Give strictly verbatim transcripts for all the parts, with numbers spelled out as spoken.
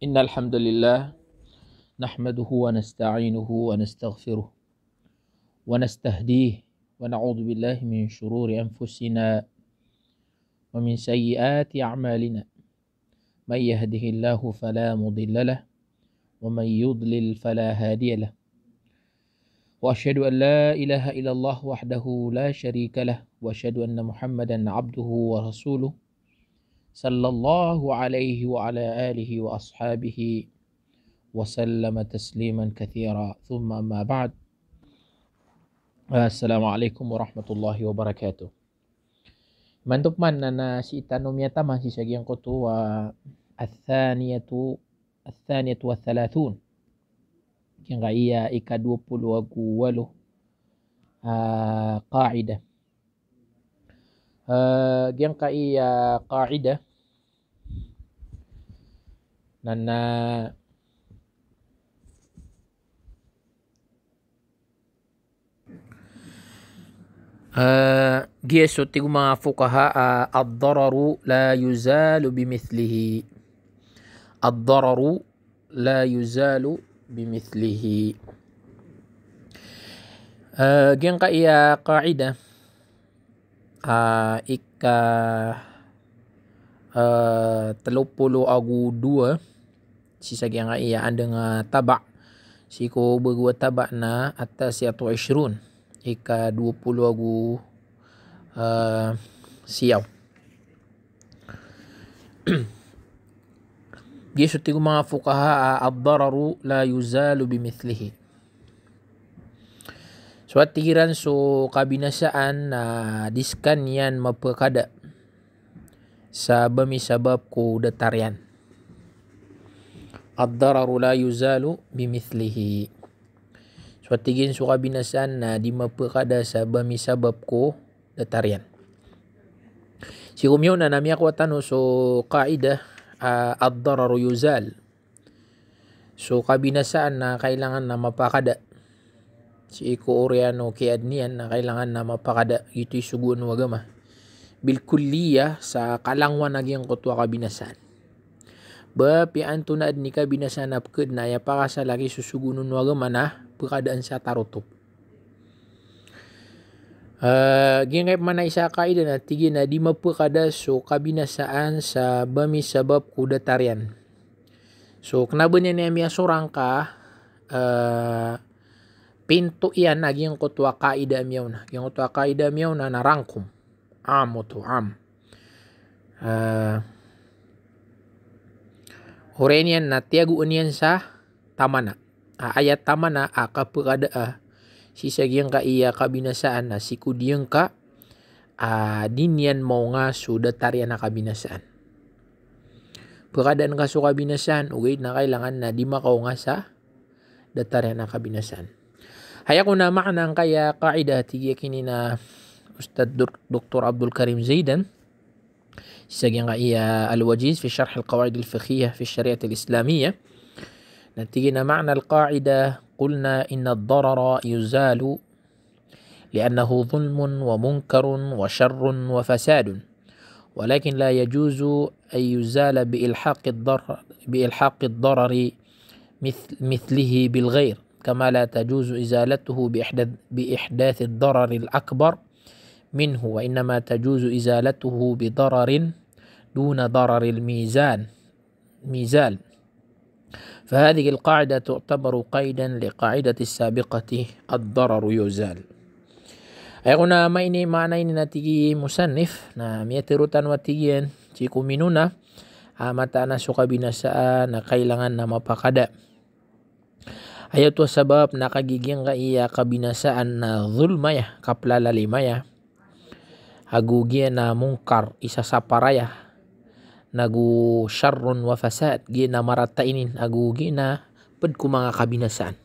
إن الحمد لله نحمده ونستعينه ونستغفره ونستهديه ونعوذ بالله من شرور أنفسنا ومن سيئات أعمالنا. من يهده الله فلا مضل له ومن يضلل فلا هادي له. وأشهد أن لا إله إلا الله وحده لا شريك له، وأشهد أن محمدا عبده ورسوله، صلى الله عليه وعلى آله وأصحابه وسلم تسليما كثيرا. ثم أما بعد. السلام عليكم ورحمة الله وبركاته. Mantap man nana si tano miata masih sa giyangkoto a, الثانية، الثانية والثلاثون. Giyangkaya ika dua puluh agu walu, ah, qaida. Ah, giyangkaya qaida nana Eh, giya so tig o manga fuqaha, ah, الضرر لا يزال بمثله. الضرر لا يزال بمثله. Eh, giyangkaya qaida, ah, ika, eh, telu puluh agu dua, sii sa giyangkaya andeng, ah, taba'. Sii ko bergua taba' na التاسعة والعشرون. Ika dua puluh agu, eh, siau. Giya so tig o manga fuqaha, ah, الضرر لا يزال بمثله. So tig iran so kabinasaan, ah, diskan iyan mapakada sa bami sabab ko datarian. الضرر لا يزال بمثله. So tig iyan so kabinasaan na di mapakada sa bami sabab ko datarian. Sii ko miyaona na miyakowa tano so qaida, ah, الضرر يزال. So kabinasaan na kailangan na mapakada. Sii ko oriyan o kiyaad niyan na kailangan na mapakada. Giyoto i sogoan o agama. Bil kulliyah sa kalangowan a giyangkoto a kabinasaan. Ba piyaantonaa dni kabinasaan a peked na aya pakasala ki so sogoan o agama na pakadaan sa tarotop. Eh, giyangkai maana i sa qaida na tig iyan na di mapakada so kabinasaan sa bami sabab ko datarian. So, kena ba niyan miyasorang ka, eh, pinto iyan a giyangkoto a qaida miyaona. Giyangkoto a qaida miyaona na rangkom. Am oto, am. Eh, horay niyan na tiyagoan iyan sa tamana. A, aya tamana a kapakada a sii sa giyangkaya kabinasaan na sii ko diyangka a di niyan maonga so datarian a kabinasaan. Pakadaan ka so kabinasaan, ogaid na kailangan na di makaonga sa datarian a kabinasaan. Haya ko na maana angkaya qaida tig iyan kini na Ustadz Dok-, Doktor Abdul Karim Zaidan. Sii sa giyangkaya Al-Wajiz fi Sharh Al-Qawaid Al-Fiqhiyah fi Shariat Al-Islamiyah. Na tig iyan na معنى القاعدة، قلنا إن الضرر يزال لأنه ظلم ومنكر وشر وفساد، ولكن لا يجوز أن يزال بإلحاق الضر-، بإلحاق الضرر مثل-، مثله بالغير، كما لا تجوز إزالته بإحداث، بإحداث الضرر الأكبر منه، وإنما تجوز إزالته بضرر دون ضرر الميزان، ميزال. فهذه القاعدة تعتبر قيدا لقاعدة السابقة، الضرر يزال. Aya ko na maana ini, maana ini na tig i musannif, na miyaterutan wa tig iyan, sii ko miyaona, a, mataan a so kabinasaan na kailangan na mapakada. Aya oto sabab na kagi giyangkaya kabinasaan na zulm aya, kaplalalim aya. Ago giya na munkar, isa saparaya. Na ago sharrun wa fasad, giya na marata inin, ago giya na ped ko manga kabinasaan.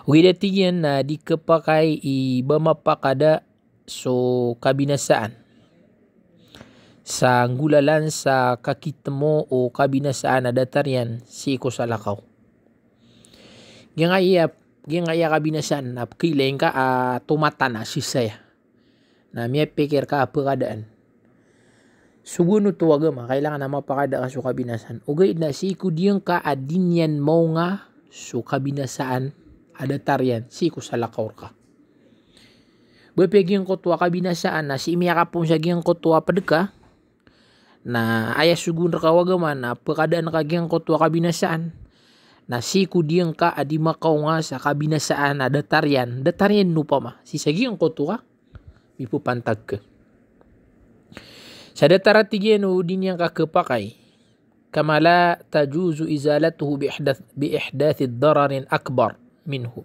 Ogaid a tig iyan na di kapakai i ba mapakada so kabinasaan sa nggolalan sa kakitemo o kabinasaan a datarian sii ko salakaw. Giyangkaya, giyangkaya kabinasaan a pekileng ka a tomatan a sii sa aya. Na miyapikir ka a pakadaan. Sogo no oto agama, kailangan a mapakada ka so kabinasaan. Ogaid na sii ko diyangka a di niyan mawnga so kabinasaan a datar iyan, sii ko salakaw rka. Ba piya giyangkoto a kabinasaan na sii miyakapon sa giyangkoto a pedeka. Na aya sogon rka o agama na pekadaan ka giyangkoto a kabinasaan. Na sii ko diyangka a di makawnga sa kabinasaan a datar iyan. Datar iyan no opama. Sii sa giyangkoto a mipepantag ke. Sa datar a tig iyan o di niyan ka kepakay. Kama la tajuzu izalatuhu bi ihdath, bi ihdathi dararin akbar minhu.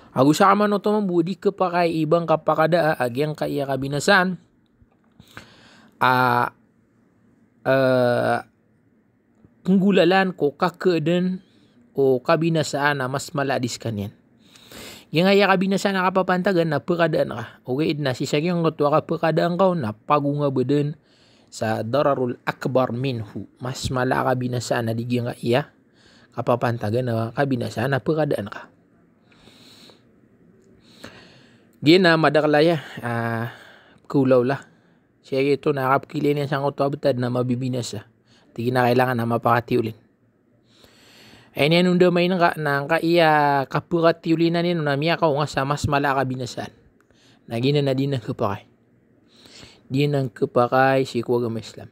Ago sa aman oto mambo di kepakay i ba ngka pakadaa a giyangka iya kabinasaan. A, eh, penggolalan ko kakeeden o kabinasaan a mas mala di sekaniyan. Giyangka iya kabinasaan a kapapantagan na pekadaan ka. Ogaid na sii sa giyangkoto a kapekadaan ka na pagonga ba den sa dararul akbar minhu. Mas mala kabinasaan a di giyangka iya kapapantagan a kabinasaan a pekadaan ka. Giya na madakl a iya, ah, keulaula. Sii sa giyangkoto na kapekilai niyan sangkoto a betad na mabibinasa. Tig iyan na kailangan a mapakatiyolin. Aya niyan o ndamayn ka na ngka iya kapekatiyolinan iyan o na miyakawnga sa mas mala kabinasaan. Na giya na di niyan kepakay. Di niyan kepakay sii ko agama Islam.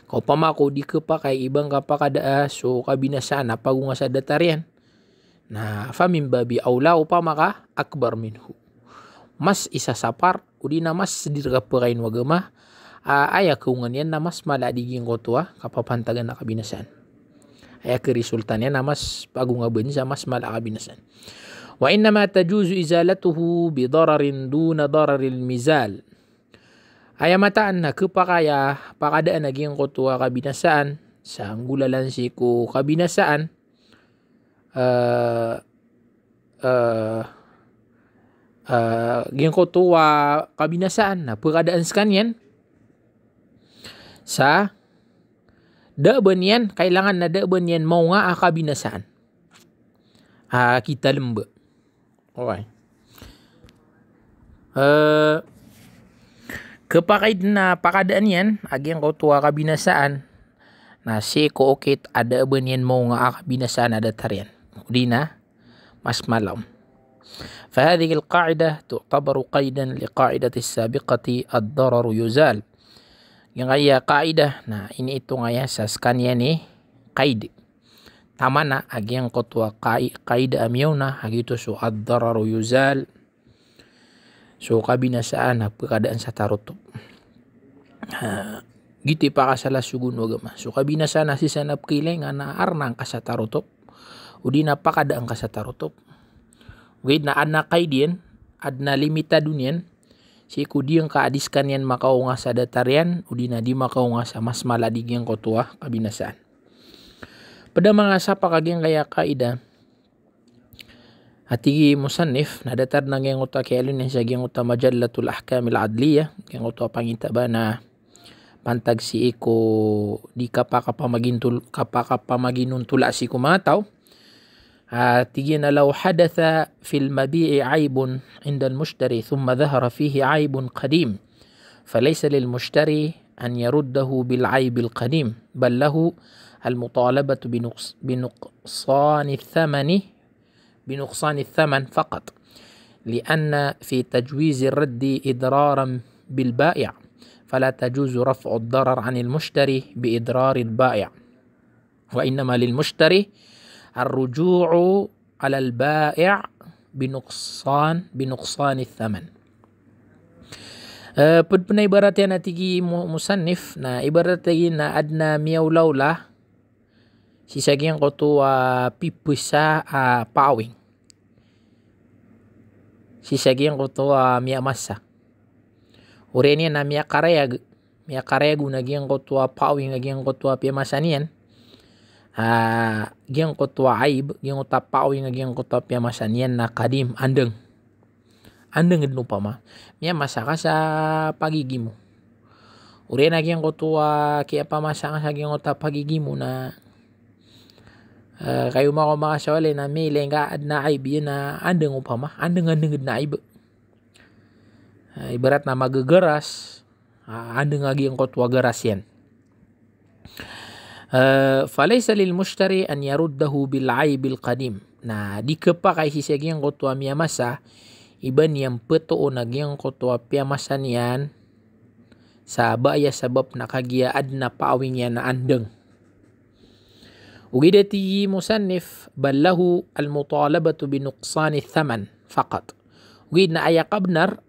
Ka opama ko di kepakay i ba ngka pakadaa so kabinasaan a pagonga sa datar iyan. Na fa min babi awla opama ka akbar minhu. Mas isa sapar, odi na mas sii rka pekayn o agama, a, aya keungan iyan na mas mala di giyangkoto a kapapantagan a kabinasaan. Aya keresultan iyan na mas pagonga ba den sa mas mala kabinasaan. Wa innama tajuzu izalatuhu bi dararin duna dararil mizal. Aya mataan na kepakay a pakadaan a giyangkoto a kabinasaan, sa nggolalan sii ko kabinasaan, eh, eh, eh, giyangkoto a kabinasaan na pekadaan sekaniyan. Sa da ba niyan, kailangan na da ba niyan mawnga a kabinasaan. A, kita lamba. Oway. Eh, kepakay den a pakadaan iyan a giyangkoto a kabinasaan. Na sii ko okit a da ba niyan mawnga a kabinasaan a datar iyan. Odi na mas mala. فهذه القاعدة تعتبر قيدا للقاعدة السابقة الضرر يزال. Giyangka iya kaidah, na ini itung aya sa sekaniyan i kaid. Tamana a giyangkoto a kai-, kaid a miyaona, a giyoto so ad-dararu yuzal. So kabinasaan a pekadaan sa tarotop. Ha, giyoti pakasala sogon o agama. So kabinasaan a sii sa na pekilai ngka na arna ngka sa tarotop. Odi na pekadaan ngka sa tarotop. Ogaid na adn a kaid iyan, adn a limitadon iyan, sii ko di ngka a di sekaniyan makaonga sa datar iyan, odi na di makaonga sa mas mala di giyangkoto a kabinasaan. Peda manga sapa ka giyangkaya kaida. A tigi musannif, na datar na giyangkoto a kiyailon iyan sa giyangkoto a Majallatul Ahkamil Adliyah, giyangkoto a pangitaba na pantag sii ko di kapakapamagintul-, kapakapamaginontola sii ko manga tau. A, tigi na, لو حدث في المبيع عيب عند المشتري ثم ظهر فيه عيب قديم، فليس للمشتري أن يرده بالعيب القديم، بل له المطالبة بنقص-، بنقصان الثمن، بنقصان الثمن فقط، لأن في تجويز الرد إضرارا بالبائع، فلا تجوز رفع الضرر عن المشتري بإضرار البائع. وإنما للمشتري الرجوع على البائع بنقصان، بنقصان الثمن. Eh, ped-, pena ibarat iyan a tigi mu-, musannif, na ibarat tigi na adn a miyaolaola sii sa giyangkoto a pipesa a pawing. Sii sa giyangkoto a miyamasa. Oreni na miyakarayag, miyakarayag na giyangkoto a pawing a giyangkoto a piyamasa niyan. A, giyangkoto a aib, giyangkoto a pawing a giyangkoto a piyamasa niyan na qadim, andang. Andang dn upama. Miyamasa ka sa pagigi mo. Oreni giyangkoto a kiyapamasa ka sa giyangkoto a pagigi mo na, eh, kayo mako maka sa wale na mele nga adn a aib iyan na andang upama. Andang, andang dn a aib. Eh, ibarat na magegeras. a, andeng a giyangkoto a garas iyan. Eh, falaysa lil mushtari an yaruddahu bil aibil qadim. Na, di kepakai sisa giyangkoto a miyamasa, iba niyan peto'on a giyangkoto a piyamasa niyan, sa baya sabap na kagiya adn a pawing iyan a andeng. Ogaid na tig i musannif, bal lahu al mutalabatu bi nuqsani thaman faqat. Ogaid na aya kabnar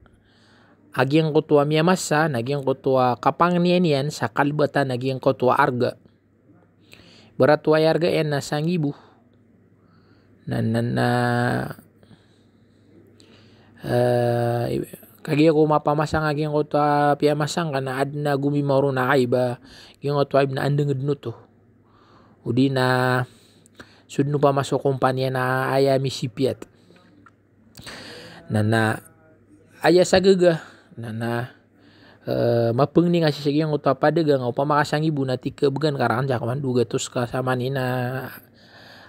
a giyangkoto a miyamasa, na giyangkoto a kapangnin iyan sa kalbatan a giyangkoto a arga. Berat wayar ga iyan na sangibu. Na, na, na, eh, kagiya ko mapamasang a giyangkoto a piyamasang ka na adn a gumi maru na aib a giyangkoto a aib na andeng dn oto. Odi na sudnu pamaso kompani na aya mi sipiyat. Na, na, aya sagega, na, na, eh, mapengning a sisa giyangkoto a padagang, opama ka sangibu na tika began ka ranjak man dugatus ka saman i na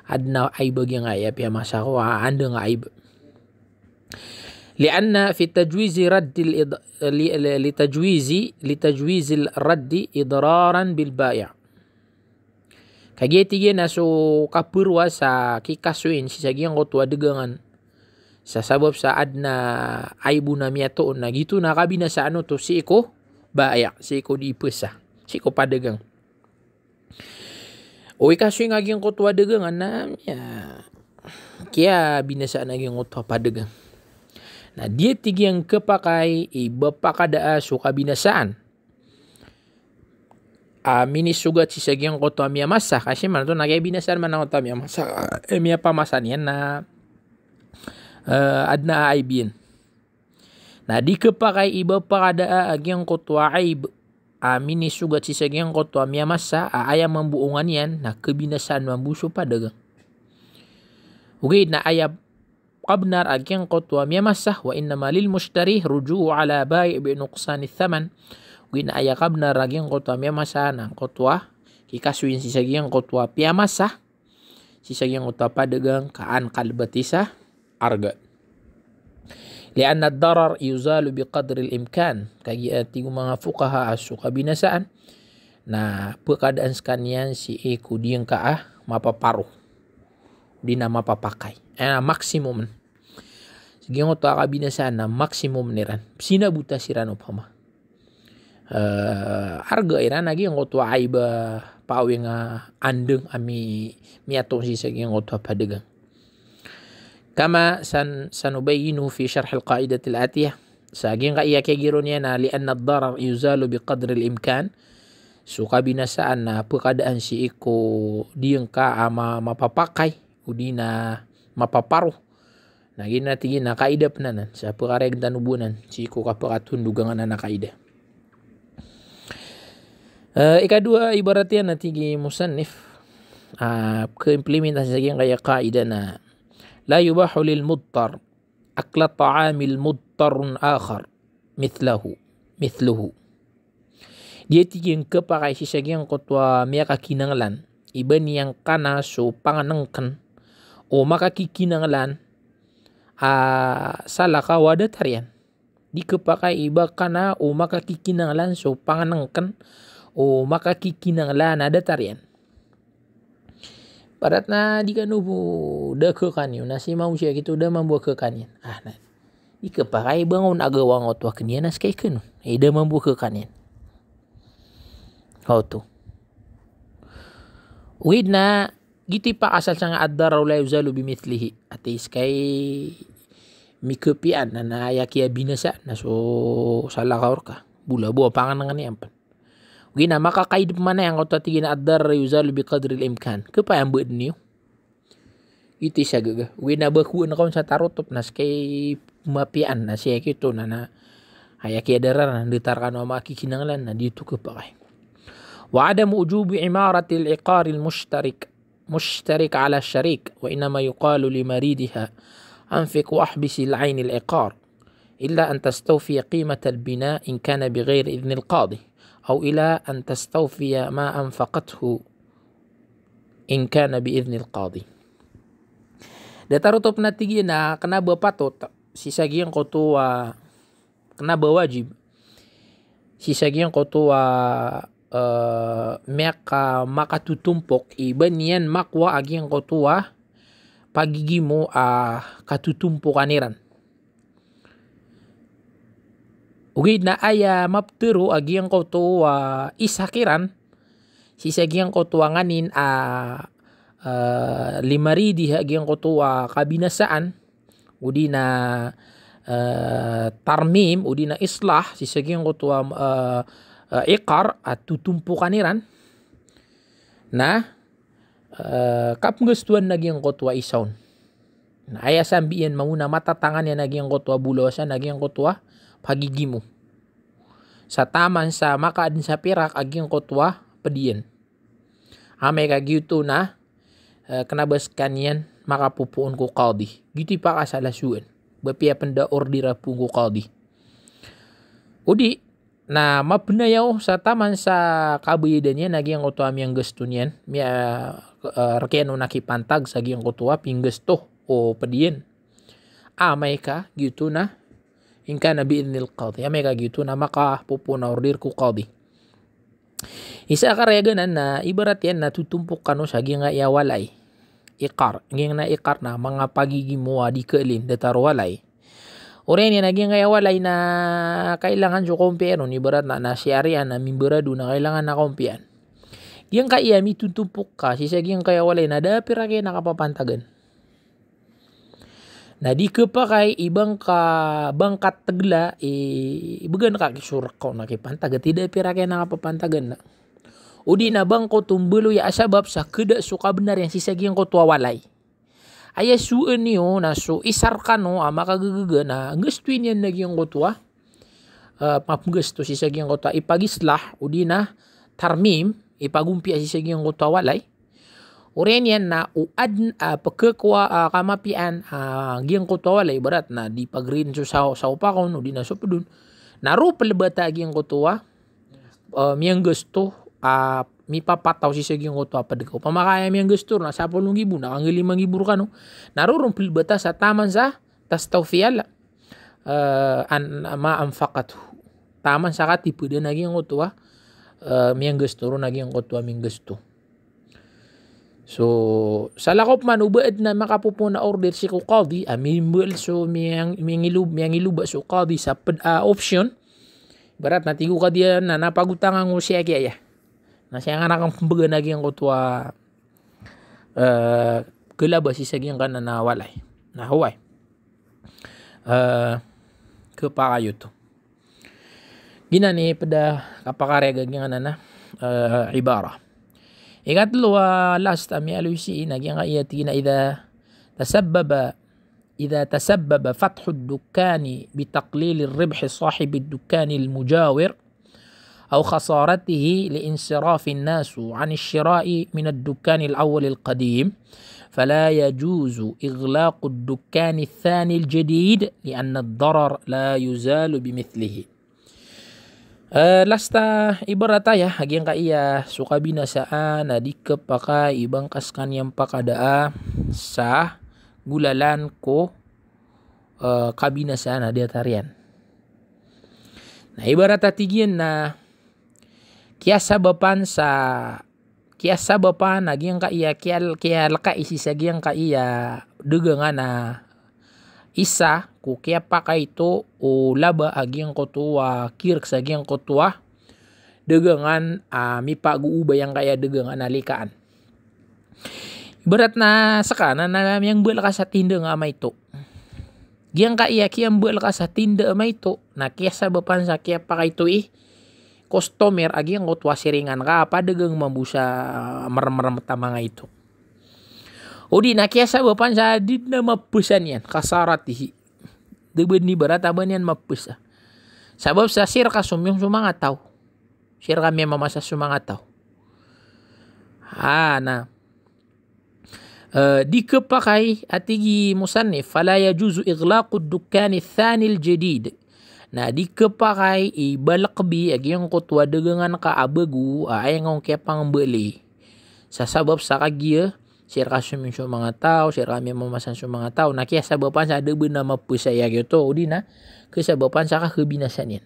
adn a aib a giyang aya piyamasa ko a andeng a aib. Li'anna fi tajwizi raddil id-, li, li, li tajwizi, li tajwizil raddi idraran bil bai'. Kagiya tig iyan na so kaperwa sa kikasuin sisa giyangkoto a dagangan. Sa sabap sa adn a aibu na miyato'on na gitu na kabinasaan oto si iko bai', si iko dipesa, si iko padagang. O ikasuin a giyangkoto a dagangan na, ya, kiya binasaan a giyangkoto a padagang. Na, dia tig iyan kepakai, iba pakada a so kabinasaan a minisugat sisa giyangkoto a miyamasa, kasi man oto na kiyabinasaan man a giyangkoto a miyamasa, eh, miyapamasa niyan na, eh, adn a aib iyan. Na, di kepakai iba pakada a giyangkoto a aib a minisugat sisa giyangkoto a miyamasa, a aya mambu ongan iyan, na kebinasaan mambu so padagang. Ogaid na aya kabnar a giyangkoto a miyamasa, wa innama lil mushtari ruju'u ala bai' bi nuqsani thaman. Ogaid na aya kabnar a giyangkoto a miyamasa na koto a kikasuin sisa giyangkoto a piyamasa, sisa giyangkoto a padagang ka an kalbat sisa arga. Li'anna ad-darar yuzalu bi qadril imkan. Kagiya tig o manga fuqaha a so kabinasaan na pekadaan sekaniyan si iko diyangka a mapaparo. Di na mapapakai. Eh, maksimum. Giyangkoto a kabinasaan na maksimum niran. Sina buta siran opama. Eh, arga iran a giyangkoto a aib a pawing a andeng a mi, miyato sisa giyangkoto a padagang. Kama san-, sanubayyinu fi sharhil qaidatil atiyah. Sa giyangka iya kiyagiro niyan na li'anna ad-darar yuzalu bi qadril imkan. So kabinasaan na pekadaan si iko diyangka a ma-, mapapakai, odi na mapaparo. Na, gina tig i na kaida pnanan, sa pekara gintan ubunan, si iko kapakatun dugangan a kaida. Eh, ikadua ibarat iyan na tig i musannif, ah, keimplementasi sa giyangkaya kaida na, la yubahu lil mudtar akla ta'amil mudtarun akhar mithlahu, mithluhu. Dia tig i ngkepakai sisa giyangkoto a miyakakinanglan, iba niyan kana so pangnengken o makakikinanglan a salakaw a datar iyan. Dikepakai iba kana o makakikinanglan so pangnengken o makakikinanglan a datar iyan. Parat na di kanu bu da kekan iyan, na si manusia gitu da mambu kekan iyan. Ah, na. Dikepakai iba ngon aga wang oto keniyan na skai kenu. Eh, da mambu kekan iyan. Oto. Wid na, gitu i pa asal sanga ad-darar la yuzalu bimithlihi. Ati skai mikepian na, na aya kiyabinasa na so salakaw rka. Bula bo pangnengen iyan pen. Gina makakaid pemana yang oto tig i na ad-darar yuzalu biqadril imkan. Kepa yang bed niyo. Iti sa gaga. Gina bakuan kaun sa tarotop na skai mapian na skai kito na na. Aya kiyadarar na datar kanu a makakikinanglan na ditu kepakai. Wa adamu ujubi imaratil iqaril mushtarik. مشترك على الشريك، وإنما يقال لمريدها: أنفق واحبس العين العقار، إلى أن تستوفي قيمة البناء إن كان بغير إذن القاضي، أو إلى أن تستوفي ما أنفقته إن كان بإذن القاضي. Da tarotop na tig i na kena ba patot sisa giyangkoto a kena ba wajib. sii sa giyangkoto a, eh, miyaka, makatutumpok, iba niyan makowa a giyangkoto a pagigimo a katutumpokan iran. Ogaid na aya maptero a giyangkoto a isa kiran, sii sa giyangkoto a nganin a, eh, limaridi a giyangkoto a kabinasaan, odi na, eh, tarmim, odi na islah, sii sa giyangkoto a, eh, eh, iqar, a tutumpokan iran. Na, eh, kapnggastoan na giyangkoto a isa on. Na, aya sambi iyan mauna matatangan iyan a giyangkoto a bulawasan a giyangkoto a pagigimo. Sa taman sa makaadn sa pirak a giyangkoto a ped iyan. Amay ka giyoto na, eh, kena ba sekan iyan makapopoon ko kadi. Giyoto i pakasalasoan. Ba piya pn da order a poon ko kadi. Odi, na mapnayaw sa taman sa kabayadan iyan a giyangkoto a miyanggasto niyan. Miya, eh, reken o na kipantag sa giyangkoto a pinggasto o ped iyan. Amay ka giyoto na, in kana bi idnil qadi. Amay ka giyoto na makapopoon a order ko kadi. Isa karayaganan na ibarat iyan na tutumpok kano sa giyangkaya walay. Iqar. Giyangkana iqar na manga pagigimo a dikailin datar walay. Orayniyan a giyangkaya walay na kailangan so kaompiyan on, ibarat na, na siyarian na mimbarado na kailangan na kaompiyan. Giyangkaya mitutumpok ka sii sa giyangkaya walay na da pira ke na kapapantagan. Na dikepakay i bangka, bangka tegla, i, i began ka kisurakaw na kipantag, tida pira ke na kapapantagan na. Odi na bangkoto mbaloy a sabap sa keda so kabenar iyan sii sa giyangkoto a walay. Aya so aniyo na so isar kano a makagagaga na nggastoy niyan na giyangkoto a, eh, mapnggasto sii sa giyangkoto a ipagislah, odi na tarmim, ipagompiya sii sa giyangkoto a walay. Orayniyan na o adn a pekakowa a kamapiyaan a giyangkoto a walay, ibarat na dipagrin so saw, saw pakon, odi na so pedon. Na ro pelbata giyangkoto a, eh, miyanggasto a mipapataw sii sa giyangkoto a pedekaw. Pamakay a miyanggasto na sapolo ngibo na kangga lima ngibo kano. Na ro ron pelbata sa taman sa tastawfiyal, eh, an, ma anfaqathu. Taman sa katipedan a giyangkoto a, eh, miyanggasto ron a giyangkoto a minggasto. So, salakaw pman o ba adn a makapopoon a order sii ko kadi, a mimbal so miyang, miyangilob, miyangiloba so kadi sa ped a option. Ibarat na tigo kadi a na, na pagotangan ko siya kiyaya. Na siya ngana kan pembegan a giyangkoto a, eh, kelaba sii sa giyangkana na walay. Na haway. Eh, kepakay oto. Giyanan i peda kapakarayaga giyangkanan a, eh, ibara. Ikatlo a last a miyaaloy sii na giyangkaya tig iyan na idha tasabbaba, idha tasabbaba fathu ad-dukkani bi taqlili ribhi sahibi ad-dukkani al-mujawir, أو خسارته لانصراف الناس عن الشراء من الدكان الأول القديم، فلا يجوز إغلاق الدكان الثاني الجديد، لأن الضرر لا يزال بمثله. Eh, lasta ibarat aya, a giyangkaya so kabinasaan a dikepakay i bangka sekaniyan pakada a sa gulalan ko, eh, kabinasaan a datar iyan. Na, ibarat a tig iyan na, kiyasabapan sa, kiyasabapan a giyangkaya, kiyal, kiyalekay sii sa giyangkaya dagangan a isa, ko kiyapakay ito o laba a giyangkoto a, kirek sa giyangkoto a dagangan a mipagoba giyangkaya dagangan a likaan. Ibarat na seka na, na miyangbalek a sa tinda nga maito. Giyangkaya kiyambalek a sa tinda maito. Na kiyasabapan sa kiyapakay ito i customer a giyangkoto a siringan ka padagang mambo sa merem-merem ta manga ito. Odi na kiyasabapan sa dida mapesa niyan, khasaratihi. Dida ba niyan, ibarat a ba niyan mapesa. Sabap sa sirka somiyong so manga taw. Sirka miyamamasa so manga taw. Ha, na. Eh, dikepakay a tig i musannif, fala yajuzu ighlaqu ad-dukkani ath-thani al-jadid. Na, dikepakay i balekbi a giyangkoto a dagangan ka a bago, a, aya nga on kiyapangbalai. Sa sabap sa kagiya, sirka somiyong so manga taw, sirka miyamamasa so manga taw, na kiyasabapan sa dida ba niyan mapesa a giyoto, odi na, kiyasabapan sa kabinasa niyan.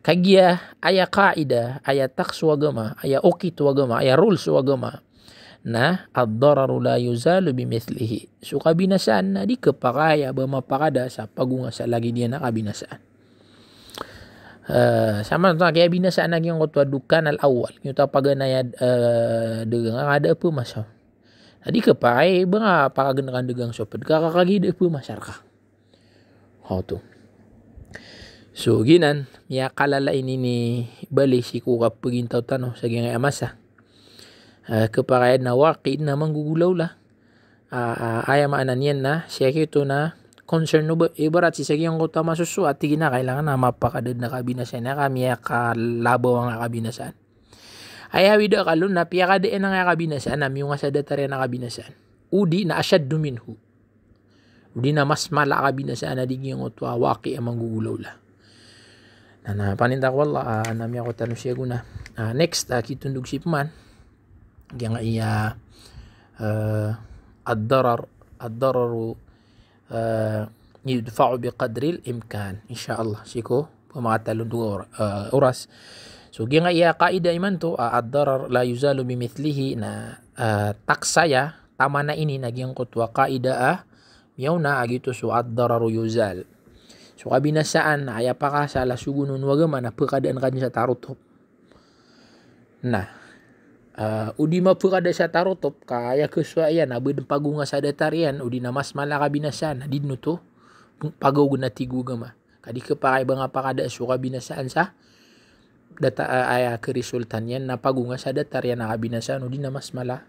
Kagiya aya qaida, aya taks o agama, aya okit o agama, aya rules o agama. Na, ad-dararu la yuzalu bimithlihi. So kabinasaan na di kepakai ba mapakada sa pagunga sa lagi dia na kabinasaan. Eh, sama sa kabinasaan na giyangkoto a dukkan al-awwal. Giyangkoto a paganaya, eh, dagang a da pe masa. Na di kepakai ba nga pakagen kan dagang soped ka kagi da pe masa rka. Hau tu. So, ginan, miyakalala ini ni bali siko kapagintaw tano sa giyangkai a masa. Eh, kepakaian na waqi na manggugulaula. Ah, ah, aya maana niyan na, siyaki tu na concern no ba, ibarat si sa giyangkoto a masusu, ati gina kailangan na mapakada na kabinasaan, na ka miyakalaba wang a kabinasaan. Aya wida kalon na piyakada ena nga kabinasaan, na miyunga sa datar ena kabinasaan. Udi na ashaddu minhu. Udi na mas mala kabinasaan a di giyangkoto a waqi a manggugulaula. Na, na, paninta ko wala, ah, na miyakoto tano siya guna. Ah, next, ah, kitundug si peman. Giyangkai a, eh, ad-darar, ad-dararu, eh, yudfa'u biqadril imkan. Insha Allah, siko pamakatalun dua or-, eh, oras. So, giyangkai a qaida imanto, ah, ad-darar la yuzalu bimithlihi, na, eh, taks aya, tamana ini na giyangkoto a qaida a, miyaona a giyoto so ad-dararu yuzal. So kabinasaan, aya pakasa la sugunun o agama na pekadaan kan sa tarotop. Na, eh, udi mapekada sa tarotop, ka aya kesuaian, na ba den pagunga sa datar iyan, udi na mas mala kabinasaan, na di no to, pagaug na tigu agama. Ka di kepakai ba nga pakada so kabinasaan sa, data, eh, aya keresultan iyan, na pagunga sa datar iyan a kabinasaan, udi na mas mala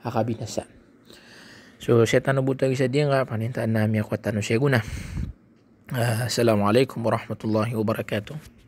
a kabinasaan. So, siya tano buta gisa dia nga, paninta na miyakoto tano siya guna. Eh, assalamu alaikum warahmatullahi wabarakatuh.